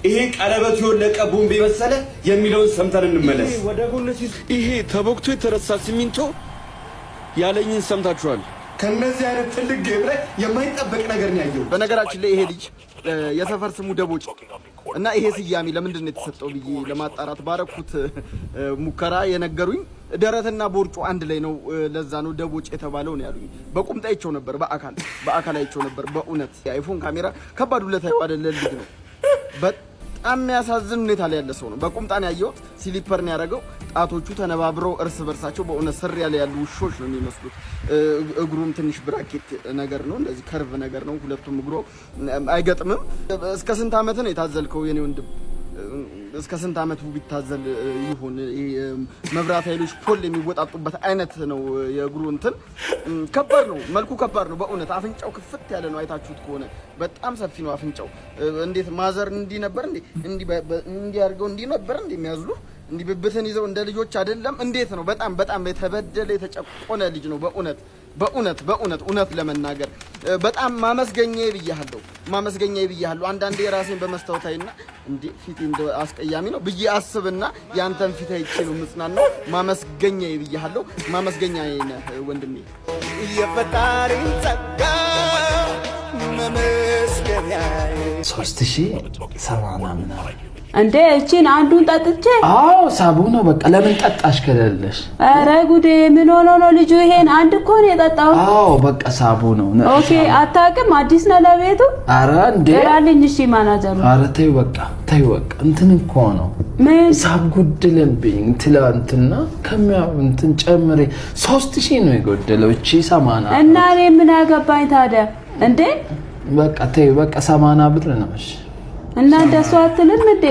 ይሄ ቀለበቱ የወለቀ ቦምብ የመሰለ የሚለውን ሰምተን እንመለስ። ወደ ጎን ይሄ ተቦክቶ የተረሳ ሲሚንቶ ያለኝን ሰምታችኋል። ከነዚህ አይነት ትልቅ game ላይ የማይጠበቅ ነገር ነው ያየው። በነገራችን ላይ ይሄ ልጅ የሰፈር ስሙ ደቦጭ እና ይሄ ስያሜ ለምንድን ነው የተሰጠው ብዬ ለማጣራት ባረኩት ሙከራ የነገሩኝ ደረትና ቦርጩ አንድ ላይ ነው፣ ለዛ ነው ደቦጭ የተባለው ነው ያሉኝ። በቁምጣ አይቼው ነበር፣ በአካል አይቼው ነበር። በእውነት የአይፎን ካሜራ ከባድ ውለታ የዋለለት ልጅ ነው። በጣም የሚያሳዝን ሁኔታ ላይ ያለ ሰው ነው። በቁምጣ ነው ያየሁት። Slipper ነው ያደረገው። ጣቶቹ ተነባብረው እርስ በርሳቸው በእውነት ስር ያለ ያሉ ውሾች ነው የሚመስሉት። እግሩም ትንሽ ብራኬት ነገር ነው፣ እንደዚህ curve ነገር ነው። ሁለቱም እግሮ አይገጥምም። እስከ ስንት ዓመት ነው የታዘልከው የኔ ወንድም? እስከ ስንት ዓመቱ ቢታዘል ይሆን? መብራት ኃይሎች pole የሚወጣጡበት አይነት ነው የእግሩ እንትን። ከባድ ነው፣ መልኩ ከባድ ነው በእውነት። አፍንጫው ክፍት ያለ ነው። አይታችሁት ከሆነ በጣም ሰፊ ነው አፍንጫው። እንዴት mother እንዲህ ነበር እንዴ? እንዲህ እንዲህ አድርገው እንዲህ ነበር እንዴ የሚያዝሉ? እንዲህ ብብትን ይዘው እንደ ልጆች አይደለም። እንዴት ነው? በጣም በጣም የተበደለ የተጨቆነ ልጅ ነው በእውነት፣ በእውነት፣ በእውነት። እውነት ለመናገር በጣም ማመስገኛዬ ብያለሁ፣ ማመስገኛዬ ብያለሁ። አንዳንዴ የራሴን በመስታወት አይና እንዴ ፊቴ እንደ አስቀያሚ ነው ብዬ አስብና ያንተን ፊት አይቼ ነው የምጽናናው። ማመስገኛዬ ብያለሁ። ማመስገኛዬ ነህ ወንድሜ። የፈጣሪን ጸጋ መመስገኛዬ። 3080 ምናምን። እንዴ፣ እቺን አንዱን ጠጥቼ? አዎ፣ ሳቡ ነው። በቃ ለምን ጠጣሽ ከሌለሽ? ኧረ ጉዴ! ምን ሆኖ ነው ልጁ? ይሄን አንድ እኮ ነው የጠጣው። አዎ፣ በቃ ሳቡ ነው። Okay፣ አታውቅም? አዲስ ነው ለቤቱ። ኧረ እንዴ! ጥራልኝ እሺ ማናጀሩ። ኧረ ተይው በቃ፣ ተይው በቃ። እንትን እኮ ነው። ምን? ሂሳብ ጎደለብኝ ትላንትና። ከሚያው እንትን ጨምሬ 3000 ነው የጎደለው። እቺ 80። እና እኔ ምን አገባኝ ታዲያ እንዴ? በቃ ተይው በቃ፣ 80 ብር ነው። እሺ። እና እንደሱ አትልም እንዴ?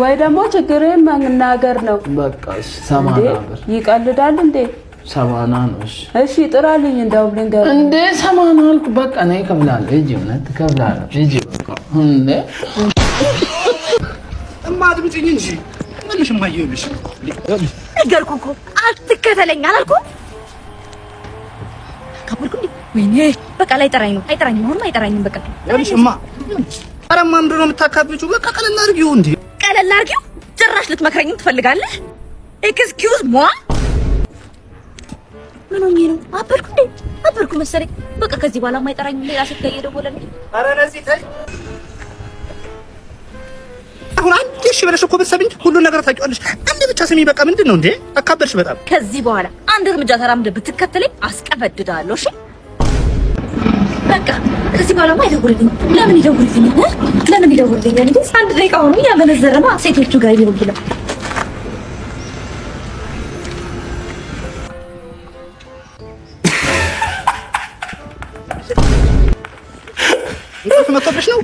ወይ ደግሞ ችግርህን መናገር ነው። በቃ እሺ፣ እንዴ 80 ብር። ይቀልዳል እንዴ? 80 ነው። እሺ። እሺ ጥራልኝ፣ እንደውም ልንገርህ። እንዴ፣ 80 አልኩ። በቃ እኔ እከፍላለሁ። ሂጂ፣ እውነት እከፍላለሁ። ሂጂ በቃ እንዴ። እማ አድምጪኝ እንጂ ምንሽ እማዬ፣ ይኸውልሽ። ነገርኩህ እኮ አትከተለኝ አላልኩም? ካበድኩ እንዴ? ወይኔ በቃ ላይጠራኝ ነው። አይጠራኝም። አሁንም አይጠራኝም። በቃ። ይኸውልሽ እማ፣ ኧረ እማ ምንድን ነው የምታካብጂው? በቃ ቀለል አድርጊው እንዴ። ቀለል አድርጊው። ጭራሽ ልትመክረኝም ትፈልጋለህ? Excuse moi፣ ምን ሆኜ ነው? አበድኩ እንዴ? አበድኩ መሰለኝ። በቃ ከዚህ በኋላ አይጠራኝም። ሌላ ሴት ጋር እየደወለ ነው። ኧረ ለዚህ ተይ። አሁን አንዴ እሺ ብለሽ እኮ ብትሰሚኝ ሁሉን ነገር ታውቂዋለሽ። አንዴ ብቻ ስሚ በቃ። ምንድን ነው እንዴ? አካበድሽ በጣም። ከዚህ በኋላ አንድ እርምጃ ተራምደህ ብትከተለኝ አስቀበድዳለሁ። እሺ በቃ ከዚህ በኋላማ አይደውልልኝም። ለምን ይደውልልኛል? እ? ለምን ይደውልልኛል? እንዴ አንድ ደቂቃ ሆኖ እያመነዘረ ነው ሴቶቹ ጋር ይደውላል። እንቅልፍ መጥቶብሽ ነው?